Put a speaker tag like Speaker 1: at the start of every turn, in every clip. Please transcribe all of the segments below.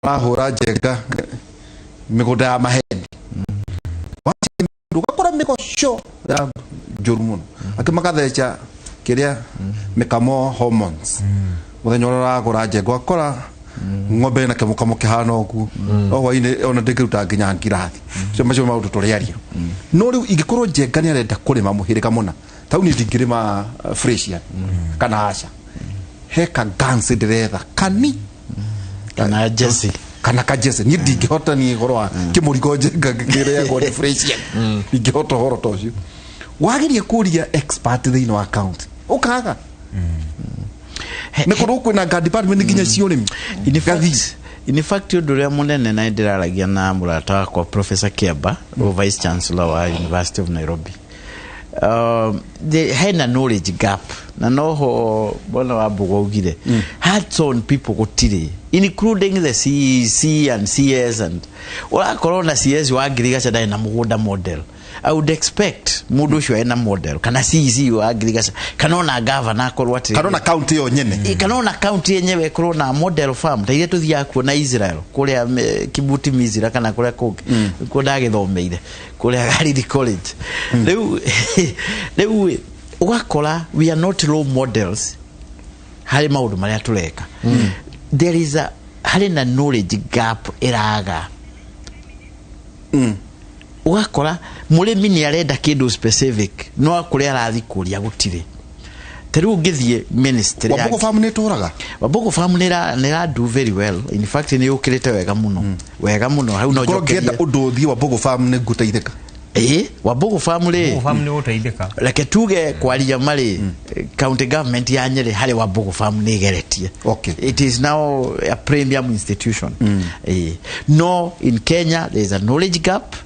Speaker 1: Marahũra njenga mĩgũnda ya maheni, ũgakora mĩgoco ya njũru mũno, angĩ magatheca kĩrĩa mĩkamo hormones. Mũthenya ũrĩa ũragũra njenga, ũgakora ng'ombe ĩna kĩmũkamo kĩhana ũguo, no hwainĩ ona ndĩngĩruta nginya ngirathi. Cio macio maũndũ tũrĩaria. No rĩu ingĩkorwo njenga nĩ arenda kũrĩma mũhĩrĩga mũna, tau niĩ ndingĩrĩma Fresian kana aca, he ka Guernsey ndĩretha kani
Speaker 2: kana Jersey.
Speaker 1: Kana ka Jersey. Niĩ ndingĩhota, niĩ ũhoro wa kĩmũrigo njenga kĩrĩagwo nĩ Fresian, ndingĩhota ũhoro ta ũcio. Wageria kũria expert thĩinĩ wa county, ũkaga nĩ kũrũ kwĩna nga department nginya cia ũrĩmi.
Speaker 2: In fact, ũndũ ũrĩa mũnene, na ndĩraragia na mũrata wakwa Professor Kiamba, o vice chancellor wa University of Nairobi, hena knowledge gap, na noho bwana wa Mbugu augire hands on people gũtirĩ, including the CEC and CS, and ũrakorwo na CS wa ngirigaca ndarĩ na mũgũnda model. I would expect mũndũ ũcio ena model, kana CEC wa ngirigaca, kana ona governor akorwo atĩ
Speaker 1: kana ona county ĩyo nyene.
Speaker 2: Kana ona county yenyewe ĩkorwo na model farm ta iria tũthiaga kuona Israel kũrĩa Kibuti Mizira, kana kũrĩa kũngĩ kuo ndagĩthomeire kũrĩa Galili College. Rĩu ũgakora we are not role models harĩ maũndũ marĩa tũreka. There is a harĩ na knowledge gap ĩraga. Ũgakora mũrĩmi nĩ arenda kĩndũ specific, no kũrĩa arathiĩ kũria gũtirĩ. Ta rĩu ũngĩthiĩ ministry ya
Speaker 1: Wambugu Farm nĩ ĩtũraga.
Speaker 2: Wambugu Farm nĩ ra do very well. In fact, nĩ yũkĩrĩte wega mũno, wega mũno hau no
Speaker 1: korwo ngĩenda
Speaker 2: njokerie.
Speaker 1: Ũndũ ũthiĩ Wambugu Farm nĩ ngũteithĩka.
Speaker 2: Ĩĩ, Wambugu Farm rĩ,
Speaker 3: Farm nĩ gũteithĩka.
Speaker 2: Reke tuge kwaria marĩ county government ya Nyeri harĩ Wambugu Farm nĩ ĩgeretie. It is now a premium institution. Ĩĩ. No in Kenya there is a knowledge gap.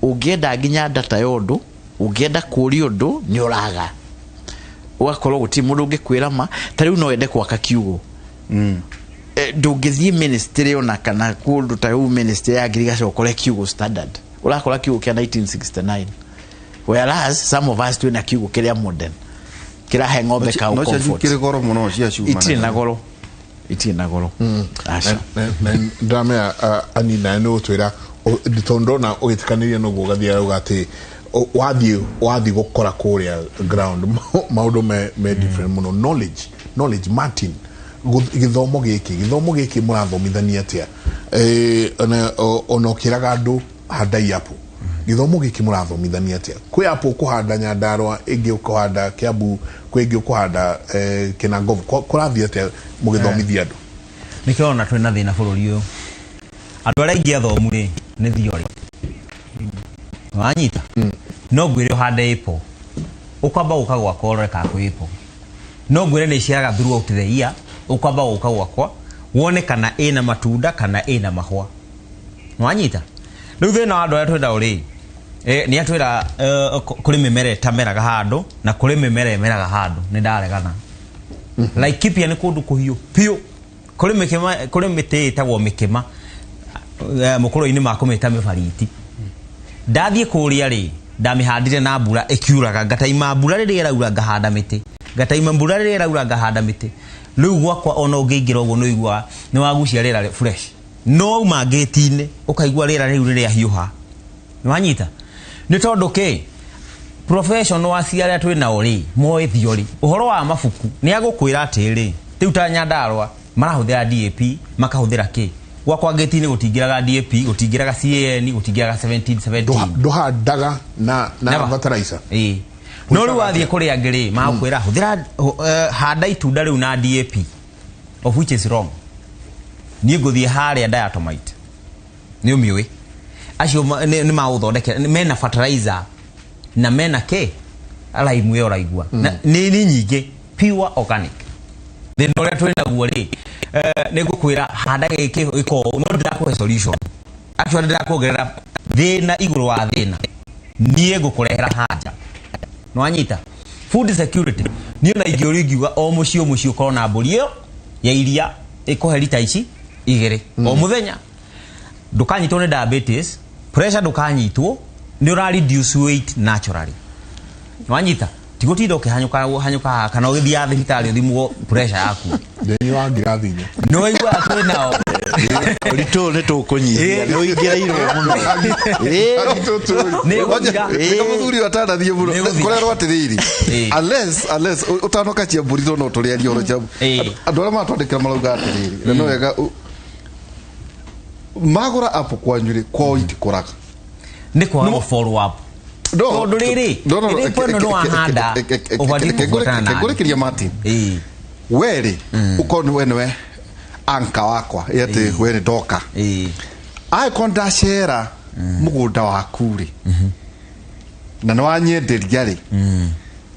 Speaker 2: Ũngĩenda nginya data ya ũndũ, ũngĩenda kũria ũndũ, nĩ ũraga. Ũgakorwo gũtirĩ mũndũ ũngĩkwĩra ma. Ta rĩu no wende gwaka kiugũ, ndũngĩthiĩ ministry ona kana kũndũ ta rĩu ministry ya ngirigaca ũkore kiugũ standard, ũrakora kiugũ kĩa 1969, whereas some of us twĩna kiugũ kĩrĩa modern kĩrahe ng'ombe kau
Speaker 1: No cia
Speaker 2: comfort.
Speaker 1: kĩrĩ goro mũno cia cuma.
Speaker 2: Itirĩ na goro, itirĩ na goro, aca.
Speaker 4: Ndamenya anina nä gå twä ra tondå ndona å gä tä kanä ria noguo gathiaga uga atä wathiĩ gũkora kũrĩa ground maũndũ me different mũno. Knowledge, Martin, gĩthomo gĩkĩ mũrathomithania atĩa? Ona ũkĩraga andũ handai apple, gĩthomo gĩkĩ mũrathomithania atĩa? Kwĩ apple ũkũhanda Nyandarũa, ĩngĩ ũkũhanda Kiambu, kwĩ ĩngĩ ũkũhanda Kinangovu. Kũrathiĩ atĩa mũgĩthomithia andũ?
Speaker 3: Nĩkĩo ona twĩna thĩna bũrũri ũyũ. Andũ arĩa aingĩ athomu rĩ, nĩ theory wanyita. No ngwĩre ũhande apple, ũkwamba gũka gwakwa ũrore kana kwĩ apple. No ngwĩre nĩ iciaraga throughout the year, ũkwamba gũka gwakwa wone kana ĩna matunda kana ĩna mahũa. Wanyita? Rĩu thĩna wa andũ arĩa twĩnao rĩ, nĩ atwĩra kũrĩ mĩmera ĩtameraga handũ na kũrĩ mĩmera ĩmeraga handũ. Nĩ ndaregana. Laikipia nĩ kũndũ kũhiũ biũ. Kũrĩ mĩkĩma, kũrĩ mĩtĩ ĩtagwo mĩkĩma, mũkũrũ-inĩ makũmĩta mĩbariti. Ndathiĩ kũrĩa rĩ, ndamĩhandire na mbura ĩkiuraga, ngataima mbura rĩrĩa ĩraura ngahanda mĩtĩ, ngataima mbura rĩrĩa ĩraura ngahanda mĩtĩ. Rĩu gwakwa ona ũngĩingĩra ũguo nĩ ũiguaga nĩ wagucia rĩera fresh, no wauma ngĩti-inĩ ũkaigua rĩera rĩu rĩrĩa hiũha. Nĩwanyita? Nĩ tondũ kĩ professional aci arĩa twĩ nao rĩ, moĩ theory. Ũhoro wa mabuku nĩ agũkwĩra atĩrĩ, rĩu ta Nyandarũa marahũthĩra DAP, makahũthĩra kĩ. Gwakwa ngĩti-inĩ gũtingĩraga DAP, gũtingĩraga CAN, gũtingĩraga 1717.
Speaker 4: Ndũhandaga na
Speaker 3: Never.
Speaker 4: fertilizer?
Speaker 3: Ĩĩ, no rĩu wathiĩ kũrĩa angĩ rĩ, magũkwĩra hũthĩra handa itunda rĩu na DAP, of which is wrong. Niĩ ngũthiĩ harĩa diatomite, nĩ ũmĩũĩ, acio nĩ magũthondekera mena fertilizer na mena kĩ lime ĩyo ũraigua. Na nĩ nyingĩ pure organic. Thĩna ũrĩa twĩ naguo rĩ, nĩ ngũkwĩra handa gĩkĩ gĩko, no ndĩrakũhe solution. Actually, ndĩrakuongerera thĩna igũrũ wa thĩna. Niĩ ngũkũrehera hanja. Nĩwanyita? Food security, niĩ ona ingĩũrio ingiuga o mũciĩ o mũciĩ ũkorwo na mbũri ĩyo ya iria ĩkũhe rita ici 2 o mũthenya. Ndũkanyitwo nĩ diabetes, pressure ndũkanyitwo, nĩ ũra reduce weight naturally. Nĩwanyita? Tigũtinda ũkĩhanyũka hanyũka haha kana ũgĩthiaga thibitarĩ ũthimwo pressure yaku.
Speaker 4: Thĩinĩ wa ngirathi inya.
Speaker 3: Nĩ waiguaga kwĩ nao.
Speaker 2: Ũritũ nĩ tũkũnyihia nĩ ũingĩrĩirwo mũno.
Speaker 3: Nĩ gũthira.
Speaker 1: Reka mũthuri ũyũ atanathiĩ mũno.
Speaker 3: Nĩ gũthira.
Speaker 1: Kũrerwo atĩrĩrĩ, unless ũtanoka cia mbũri tondũ no tũrĩarie ũhoro cia andũ arĩa maratwandĩkĩra marauga atĩrĩrĩ, na nĩ wega magũra app kwanyu rĩ, kwao itikũraga.
Speaker 3: Nĩ kwaga gũ follow up. Tondũ rĩrĩ, ĩrĩ ĩno nĩ wahanda, ũbatiĩ kũbuatana na
Speaker 1: ngũrĩkĩria Martin. We rĩ, ũkorwo nĩ we nĩwe anka wakwa, ĩ atĩ we nĩ ndoka. Angĩkorwo ndacera mũgũnda waku rĩ, na nĩ wanyenderia rĩ,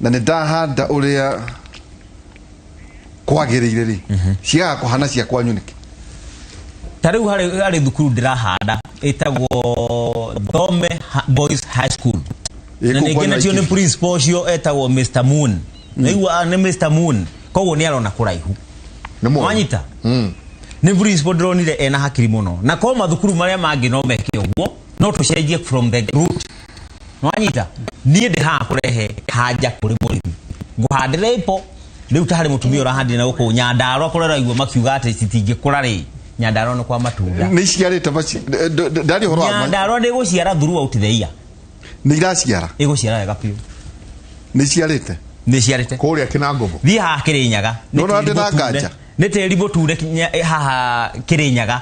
Speaker 1: na nĩ ndahanda ũrĩa kwagĩrĩire rĩ, ciagaga kũhana cia kwanyu nĩkĩ?
Speaker 3: Ta rĩu harĩ thukuru ndĩrahanda ĩtagwo Thome Boys High School. Na
Speaker 1: Kũu
Speaker 3: ningĩ
Speaker 1: kwanyu
Speaker 3: nacio nĩ
Speaker 1: Laikipia.
Speaker 3: principal ũcio etagwo Mr Moon. Naigua nĩ Mr Moon, koguo nĩ arona kũraihu.
Speaker 4: Nĩ mwega.
Speaker 3: Wanyita? Nĩ principal ndĩronire ena hakiri mũno. Na korwo mathukuru marĩa mangĩ no meke ũguo, no tũcenjie from the root. Wanyita? Niĩ ndĩ haha kũrehe hanja kũrĩ mũrĩmi. Ngũhandĩra apple, rĩu ta harĩ mũtumia ũrahandire na gũkũ Nyandarua kũrĩa ũraigua makiuga atĩ citingĩkũra rĩ. Nyandarua nĩ kwa matunda.
Speaker 1: Nĩ iciarĩte maci-, ndaria ũhoro wa ma-
Speaker 3: Nyandarua ndĩgũciara throughout the year.
Speaker 1: Nĩ iraciara?
Speaker 3: Ĩgũciara wega biũ.
Speaker 1: Nĩ iciarĩte?
Speaker 3: Nĩ iciarĩte.
Speaker 4: Kũrĩa Kĩnangobo.
Speaker 3: Thiĩ haha Kĩrĩnyaga. Nĩ
Speaker 1: No, no,
Speaker 3: tĩri
Speaker 1: ndĩ na
Speaker 3: mũtune.
Speaker 1: nganja.
Speaker 3: Nĩ tĩri mũtune kinya, haha Kĩrĩnyaga.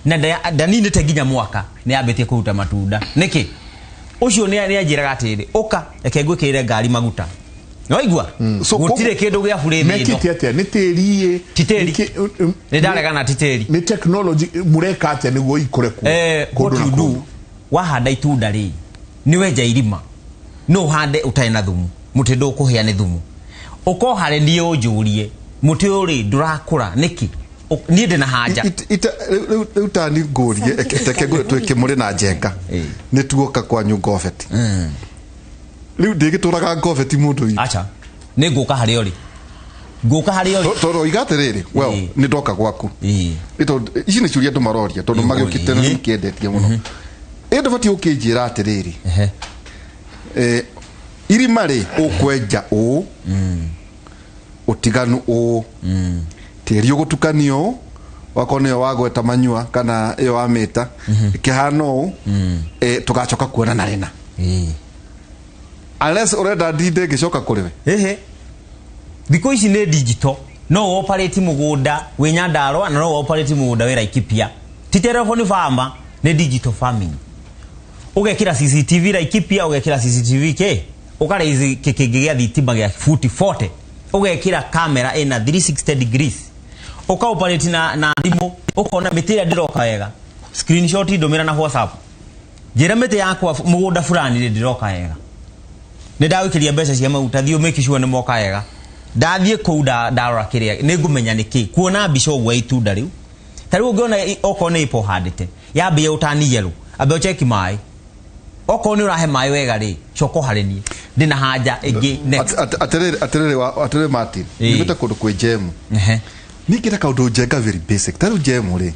Speaker 3: Na ndaninĩte nginya mwaka nĩ yambĩtie kũruta matunda. Nĩkĩ? Ũcio nĩ anjĩraga atĩrĩrĩ, ũka reke ngwĩkĩrĩre ngari maguta. Nĩwaigua?
Speaker 1: So,
Speaker 3: Gũtirĩ kĩndũ gĩa burĩ thĩ ĩno.
Speaker 4: Mekĩte atĩa? Nĩ tĩri ĩ?
Speaker 3: Ti tĩri.
Speaker 4: Nĩ
Speaker 3: Nĩ ndaregana ti tĩri.
Speaker 4: Nĩ technology mũreka atĩa nĩguo ikũre kuo? Kũndũ
Speaker 3: What
Speaker 4: na
Speaker 3: you do,
Speaker 4: kũndũ.
Speaker 3: wahanda itunda rĩ, nĩ wenja irima. No ũhande ũtarĩ na thumu. Mũtĩ ndũkũhĩa nĩ thumu. Ũkorwo harĩ niĩ ũnjũrie, mũtĩ ũyũ rĩ, ndũrakũra nĩkĩ? Niĩ ndĩ na hanja.
Speaker 1: Rĩu ta ni ngũrie, reke ngũrie twĩke mũrĩ na njenga. Nĩ tuoka kwanyu Ngobeti. Rĩu ndĩgĩtũraga Ngobeti mũndũ witũ.
Speaker 3: Acha. Nĩ ngũka harĩ ũrĩ. Ngũka harĩ ũrĩ.
Speaker 1: Tondũ oiga atĩrĩrĩ, well, nĩ ndoka gwaku. Nĩ tondũ, ici nĩ ciũria andũ maroria, tondũ magĩũkĩte na nĩmũkĩendetie mũno. Ĩ ndũbatiĩ gũkĩnjĩra atĩrĩrĩ. Irima rĩ, ũkwenja ũũ, ũtiganu ũũ, tĩri ũgũtukanio ũũ, wakorwo nĩyo wagweta manyua kana ĩyo wamĩta, ĩkĩhana ũũ, tũgacoka kuona na rĩna. Unless ũrenda ndinde ngĩcoka kũrĩ we.
Speaker 3: Ehe. Thikũ ici nĩ digital. No operate mũgũnda wĩ Nyandarua na no operate mũgũnda wĩ Laikipia. Ti telephone farmer, nĩ digital farming. Ũgekĩra CCTV Laikipia, ũgekĩra CCTV kĩ? Ũkaraise kĩngĩ gĩa thitima gĩa futi 40. Ũgekĩra camera ĩna 360 degrees. Ũka operate na thimũ, ũkona mĩtĩ ĩrĩa ndĩroka wega. Screenshot ndũmĩra na WhatsApp. Njĩra mĩtĩ yakwa mũgũnda fulani rĩ ndĩroka wega. Nĩ ndagwĩkĩria mbeca cia maguta, thiĩ make sure nĩ moka wega. Ndathiĩ kũu ndarora kĩrĩa, nĩ ngũmenya nĩ kĩ. Kuona mbica ũguo ya itunda rĩu. Ta rĩu ũngĩona okorwo nĩ apple ũhandĩte, yambia ũtani yellow, ambia ũcheki maĩ. Okorwo nĩ ũrahe maĩ wega rĩ, coka harĩ niĩ. Ndĩna hanja ĩngĩ next.
Speaker 1: Atĩrĩrĩ Martin, nyumĩte kũndũ kwĩ njemu. Niĩ ngĩenda kaũndũ njenga very basic. Ta rĩu njemu rĩ,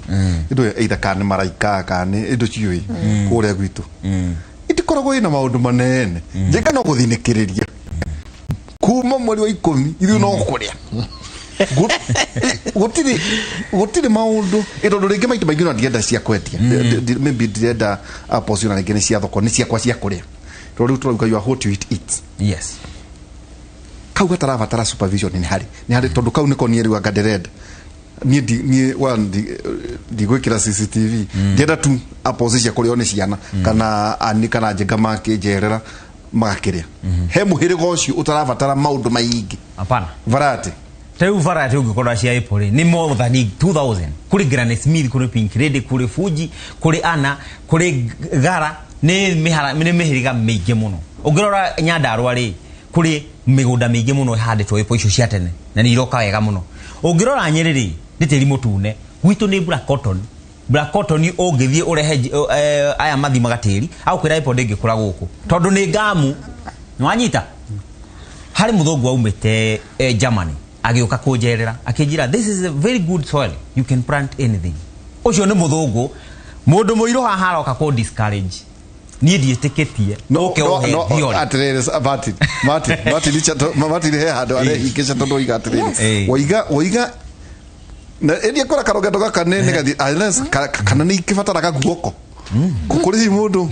Speaker 1: indo either kana nĩ maraika, kana nĩ indo ciũĩ kũrĩa gwitũ. Itikoragwo ĩna maũndũ manene. Njenga no gũthinĩkĩrĩria. Kuma mweri wa 10, ithuĩ no kũrĩa. Gũtirĩ maũndũ. Tondũ rĩngĩ maita maingĩ no ndienda cia kwendia. Maybe ndirenda apples na rĩngĩ nĩ cia thoko, nĩ ciakwa cia kũrĩa. Tondũ rĩu tũrauga you are what you eat, eat. Kau gatarabatara supervision nĩ harĩ. Nĩ harĩ tondũ kau nĩko niĩ rĩu anga ndĩrenda. Niĩ niĩ wa ndigwĩkĩra CCTV. Ndienda tu apples cia kũrĩo nĩ ciana, kana ani, kana njenga makĩnjerera magakĩrĩa. He mũhĩrĩga ũcio ũtarabatara maũndũ maingĩ.
Speaker 3: Hapana.
Speaker 1: Variety.
Speaker 3: Ta rĩu variety ũngĩkorwo cia apple rĩ, nĩ more than 2000. Kũrĩ Granny Smith, kũrĩ Pink Lady, kũrĩ Fuji, kũrĩ Anna, kũrĩ Gara, nĩ mĩhĩrĩga mĩingĩ mũno. Ũngĩrora Nyandarua rĩ, kũrĩ mĩgũnda mĩingĩ mũno ĩhandĩtwo apple icio cia tene, na nĩ iroka wega mũno. Ũngĩrora Nyĩrĩ rĩ, nĩ tĩri mũtune. Gwitũ nĩ black cotton. Black cotton ũngĩthiĩ ũrehe aya mathimaga tĩri, agũkwĩra apple ndĩngĩkũra gũkũ. Tondũ nĩ ngamu. Nĩwanyita? Harĩ mũthũngũ waumĩte Germany, agĩũka kũnjerera, akĩnjĩra this is a very good soil, you can plant anything. Ũcio nĩ mũthũngũ, mũndũ mũirũ haha aroka kũ discourage. Niĩ ndiĩtĩkĩtie ũke ũhe theory.
Speaker 1: Atiriri, Martin, Martin, Martin, Martin he handũ arehingĩca tondũ oiga atiriri, woiga na ĩndĩ akora karũgendo gaka nĩ gathi unless kana nĩ ikĩbataraga guoko kũrĩ hihi mũndũ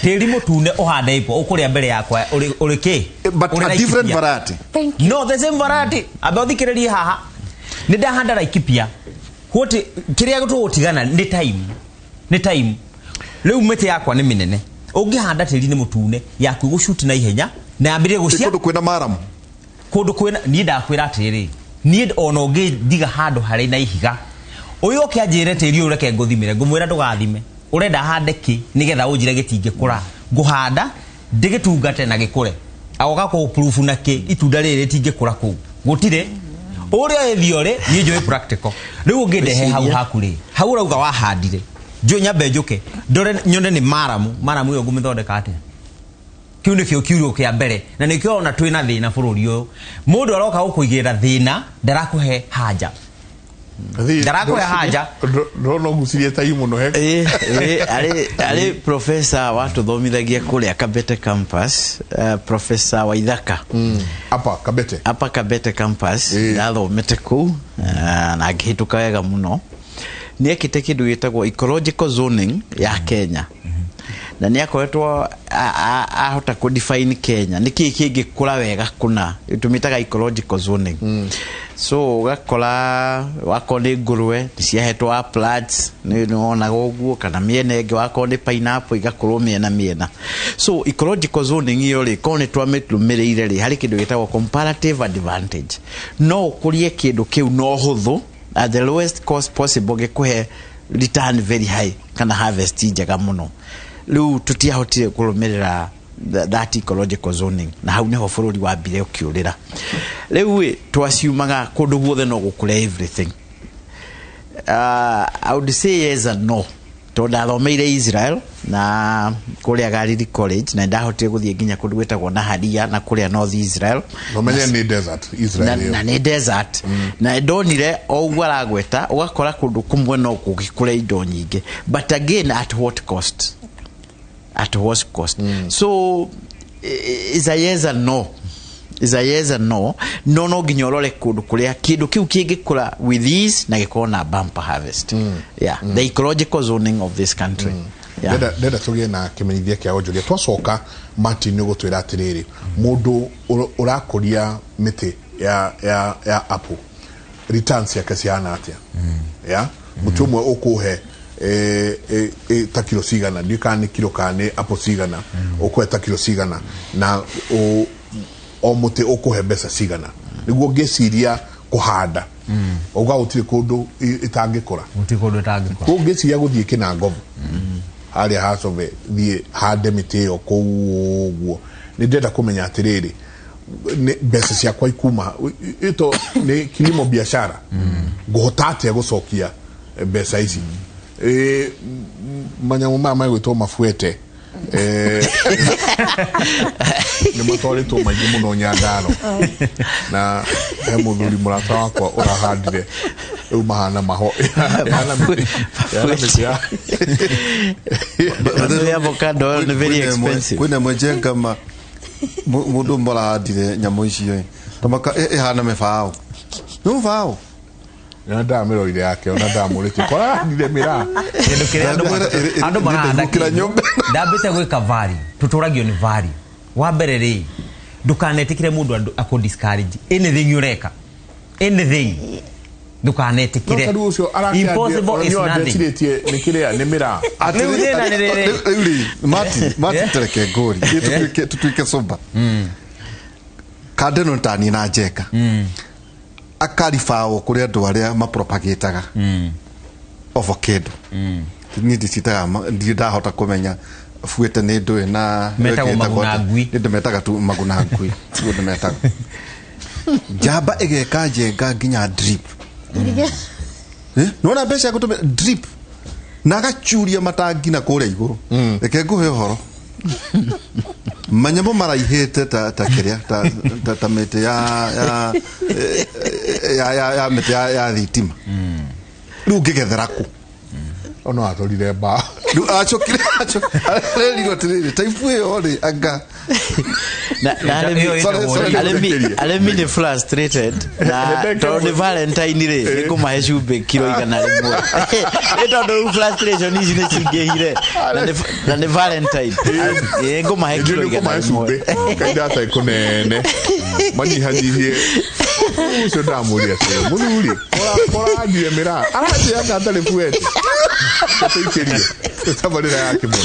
Speaker 3: Tĩri mũtune ũhande ipo ũkũrĩa mbere yakwa ũrĩ kĩ?
Speaker 1: But a different variety.
Speaker 5: Thank you.
Speaker 3: No, the same variety. Amba ũthikĩrĩrie haha. Nĩ ndahanda Laikipia. What kĩrĩa tũgũtigana nĩ time. Nĩ time. Rĩu mĩtĩ yakwa nĩ mĩnene. Ũngĩhanda tĩri-inĩ mũtune yaku ĩgũcuti na ihenya na yambĩrĩrie gũcia.
Speaker 1: Kũndũ kwĩna maramu.
Speaker 3: Kũndũ kwĩna niĩ ndakwĩra atĩrĩrĩ. Niĩ ona ũngĩndiga handũ harĩ na ihiga. Ũyũ oke anjĩre tĩri ũyũ reke ngũthimĩre, ngũmwĩra ndũgathime. Ũrenda hande kĩ nĩgetha ũnjĩre gĩtingĩkũra. Ngũhanda ndĩgĩtungate na gĩkũre. Agoka kũ proof na kĩ itunda rĩrĩ rĩtingĩkũra kũu. Gũtirĩ. Ũrĩa ĩ theory niĩ njũĩ practical. Rĩu ũngĩndehe hau haku rĩ. Hau ũrauga wahandire. Njũĩ nyambe njũke. Ndore nyone nĩ maramu. Maramu ĩyo ngũmĩthondeka atĩa? Kĩu nĩkĩo kiugo kĩa mbere na nĩkĩo ona twĩna thĩna bũrũri ũyũ. Mũndũ aroka gũkũigĩrĩra thĩna ndarakũhe haja. Ndarakũhe haja.
Speaker 4: Ndona ũgucirie tai mũno he.
Speaker 2: Arĩ professor watũthomithagia kũrĩa Kabete campus, Professor Waithaka.
Speaker 4: Apa Kabete.
Speaker 2: Apa Kabete campus, ndathomete kũu na ngĩhĩtũka wega mũno. Nĩ ekĩte kĩndũ gĩtagwo ecological zoning ya Kenya. Na nĩ akoretwo ahota kũ define Kenya nĩ kĩĩ kĩngĩkũra wega kũna, tũmĩtaga ecological zoning. So ũgakora wakorwo nĩ ngũrwe nĩ ciahetwo uplands, nĩ wonaga ũguo, kana mĩena ĩngĩ wakorwo nĩ pineapple igakorwo mĩena mĩena. So ecological zoning ĩyo rĩ, korwo nĩ twamĩrũmĩrĩire rĩ, harĩ kĩndũ gĩtagwo comparative advantage. No ũkũrie kĩndũ kĩu na ũhũthũ at the lowest cost possible gĩkũhe return very high kana harvest njega mũno. Rĩu tũtiahotire kũrũmĩrĩra that ecological zoning na hau nĩho bũrũri wambire ũkĩũrĩra. Rĩu ĩ twaciumaga kũndũ guothe no gũkũre everything. I would say yes and no. Tondũ ndathomeire Israel na kũrĩa Galili College na ndahotire gũthiĩ nginya kũndũ gwĩtagwo Naharia na kũrĩa North Israel.
Speaker 4: Nomenye nĩ desert Israel
Speaker 2: na nĩ desert. Na ndonire o ũguo aragweta ũgakora kũndũ kũmwe no gũgĩkũra indo nyingĩ, but again at what cost? At what cost? So is a yes and no. Is a yes and no. No no nginya ũrore kũndũ kũrĩa kĩndũ kĩu kĩngĩkũra with ease na gĩkorwo na bumper harvest. Yeah, the ecological zoning of this country. Yeah.
Speaker 4: Ndenda tũgĩe na kĩmenyithia kĩa onjoria. Twacoka Martin nĩ ũgũtwĩra atĩrĩrĩ, mũndũ ũrakũria mĩtĩ ya apple returns ciake cihana atĩa? Yeah? Mũtĩ ũmwe ũkũhe ta kilo cigana, ndiũĩ kana nĩ kilo kana nĩ apple cigana, ũkũhe ta kilo cigana na o mũtĩ ũkũhe mbeca cigana, nĩguo ngĩciria kũhanda uga gũtirĩ kũndũ ĩtangĩkũra.
Speaker 3: Gũtirĩ kũndũ ĩtangĩkũra.
Speaker 4: Kũu ngĩciria gũthiĩ Kĩnangobu harĩa Hacobe, thiĩ hande mĩtĩ ĩyo kũu ũguo. Nĩ ndĩrenda kũmenya atĩrĩrĩ, mbeca ciakwa ikuma ito nĩ kilimo biashara, ngũhota atĩa gũcokia mbeca ici? Manyamũ maya magwĩtwo mabuete nĩ matwarĩtwo maingĩ mũno Nyandarua, na he mũthuri mũrata wakwa ũrahandire rĩu mahana maho ĩhana mĩtĩ ya
Speaker 2: The avocado nĩ very expensive.
Speaker 1: Kwĩna ĩmwe njengama mũndũ mũrahandire nyamũ icio tamaka ĩhana mĩbaũ, nĩ mũbaũ.
Speaker 4: Na ndamĩroire yake ona ndamũrĩtie korahandire mĩraa.
Speaker 3: Kĩndũ kĩrĩa andũ marahanda
Speaker 1: Ndĩgũkĩra
Speaker 3: kĩndũ,
Speaker 1: nyũmba.
Speaker 3: Ndambĩte gwĩka value, tũtũragio nĩ value. Wa mbere rĩ, ndũkanetĩkĩre mũndũ akũ discourage anything ũreka, anything ndũkanetĩkĩre.
Speaker 4: No tarĩu ũcio
Speaker 3: Impossible is nothing.
Speaker 4: Arakĩandecirĩtie nĩ kĩrĩa nĩ mĩraa.
Speaker 3: Rĩu thĩna nĩ rĩrĩ.
Speaker 1: Rĩu rĩ, Martin, Martin, tereke ngũri tũtuĩke sober. Kande no tani na njeka akaribawo kũrĩ andũ arĩa mapropagataga avocado. Niĩ ndicitaga, ndirĩ ndahota kũmenya buĩte nĩ ndũĩ na
Speaker 3: Metagwo maguna ngui.
Speaker 1: Nĩ ndĩmetaga tu maguna ngui, guo ndĩmetaga. Njamba ĩgeka njenga nginya drip. Nĩwona mbeca ya gũtũmĩra drip na agacuria matangi na kũrĩa igũrũ. Reke ngũhe ũhoro, manyamũ maraihĩte ta kĩrĩa ta mĩtĩ ya mĩtĩ ya thitima. Rĩu ngĩgethera kũ?
Speaker 4: Ona watũrire mbaũ.
Speaker 1: Rĩu acokire arerirwo atĩrĩrĩ type ĩyo rĩ anga
Speaker 2: Na
Speaker 3: Ĩyo ĩtagwo
Speaker 1: Sorry,
Speaker 2: arĩmi arĩmi nĩ frustrated na
Speaker 4: Rebecca
Speaker 2: tondũ nĩ Valentine rĩ nĩ ngũmahe cumbĩ kiro 100. Nĩ tondũ rĩu frustration ici nĩ cingĩhire na nĩ Valentine. Ĩ ngũmahe
Speaker 4: njuĩ
Speaker 2: kiro
Speaker 4: nĩ
Speaker 2: igana
Speaker 4: kũmahe
Speaker 2: rĩmwe.
Speaker 4: cumbĩ kainda atarĩ kũnene manyihanyihie ũcio ndamũria atĩrĩ mũthuri ũranjie mĩraa aranjia anga atarĩ buete tũikĩrie tabarĩra ya kĩmwe.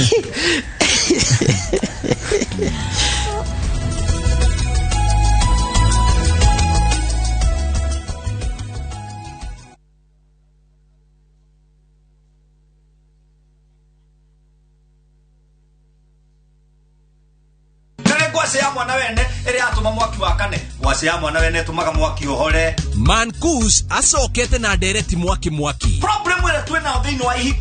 Speaker 5: Nĩ ngwacĩ ya mwana wene ĩrĩa yatũma mwaki wakane ngwacĩ ya mwana wene ĩtũmaga mwaki ũhore.
Speaker 6: Mankus acokete na ndereti mwaki mwaki.
Speaker 5: Problem ĩrĩa twĩ nayo thĩinĩ wa ihiko.